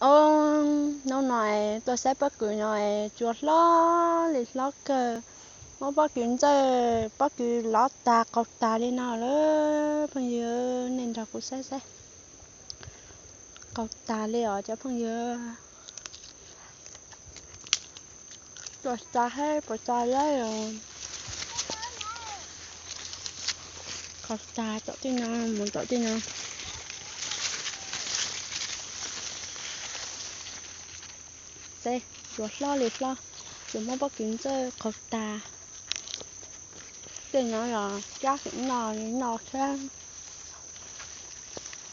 Os, hnub no es tuaj saib pob kws no es tsuas hlob li hlob kawg. Muab pob kws ntxawj, pob kws lov tag qaug tag li no lawm phooj ywg, nej nrog kuv saib saib. Qaug tag li os cov phooj ywg. Tuaj tsa hab puas tsa laib os. Qaug tag tom tej no mus tom tej no. Tsuas hlob li hlob, tsuas muab pob kws ntxawj qaug tag. Tej no los cab xeem noj li noj thiab.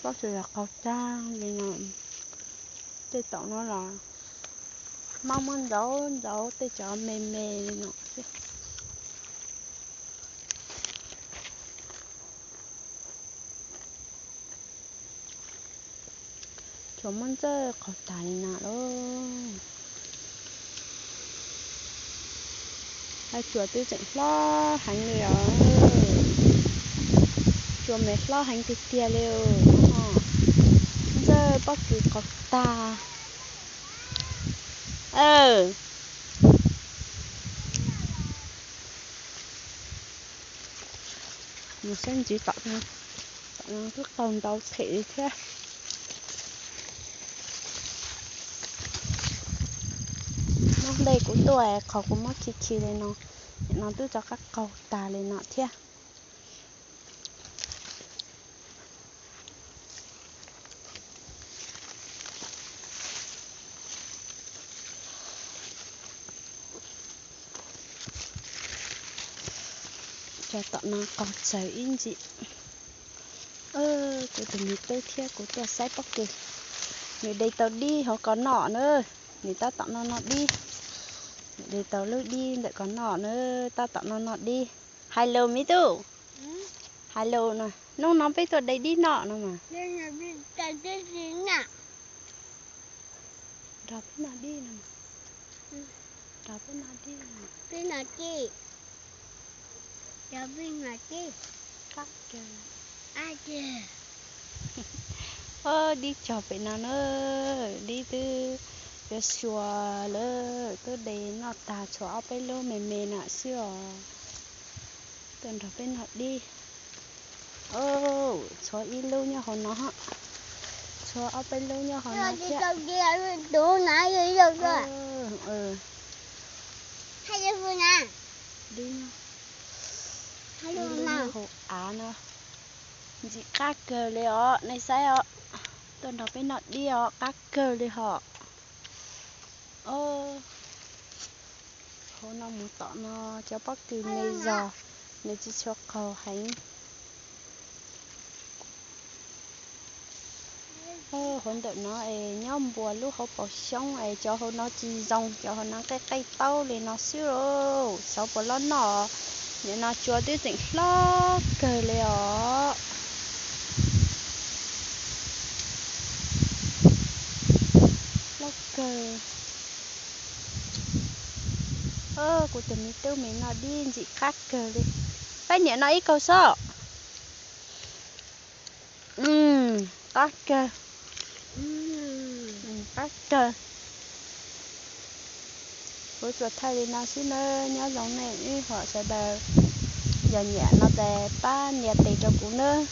Pob kws los qaug tag li no. Tej tom no los mab muab ntxauv ntxauv tej cov me me li no. Tsuas muab ntxawj qaug tag li no lauj. Hab tsuas twb tseem hlob heev li os. Tsuas me hlob heev tiag tiag li. Ntxawj pob kws qaug tag. Mus saib ntxiv tom no, tom no twb qaug ntau phem li thiab. Nub ntej kuv tuaj qhov kuv muab khi khi li no, nim no twb rov qab qaug tag li no thiab. Cov tom no qaug txawv ib ntsis. Kuv tus me tub thiab kuv tuaj saib pob kws, nws de tau dib hauv ko noj na. Nws tab tom noj noj dib, nws de tau lub dib ntawm ko noj na, tab tom noj noj dib. Hais lus me tub, hais lus no, hnub no peb tuaj de dib noj no mas. Nrog peb noj dib no. Nrog peb noj dib no. Peb noj dib. Qab kawg. Ob, dib cog pem no na, dib twb yuav xyuas lawm, twb de noj tag tshuav ob peb lub me me no xwb os. Tuaj nrog peb noj dib. Tshuav ib lub nyob hauv no, tshuav ob peb lub nyob hauv no thiab. Dib nyob hauv av no. Ntxim qab kawg li os, nej saib os. Tuaj nrog peb noj dib os, qab kawg li hos. Hauv no mus tom no cov pob kws me zog, nws tsis tshua qaug heev. Hauv ntawm no es nyob npuas lub hauv paus xyoob es cov hauv no tsis zoo, cov hauv no qej qej taub li no xwb lauj. Xyov puas loj noj, nim no tsua twb tseem hlob kawg li os. Hlob kawg. Kuv tus me tub me noj dib ntxim qab kawg li. Peb niam noj ib kaug sob. Qab kawg. Qab kawg. Kuv tsuas thaij li no xwb na, nyob zoo nej ib huam sawv daws. Yog nyiam no ces pab nias tes rau kuv nawb.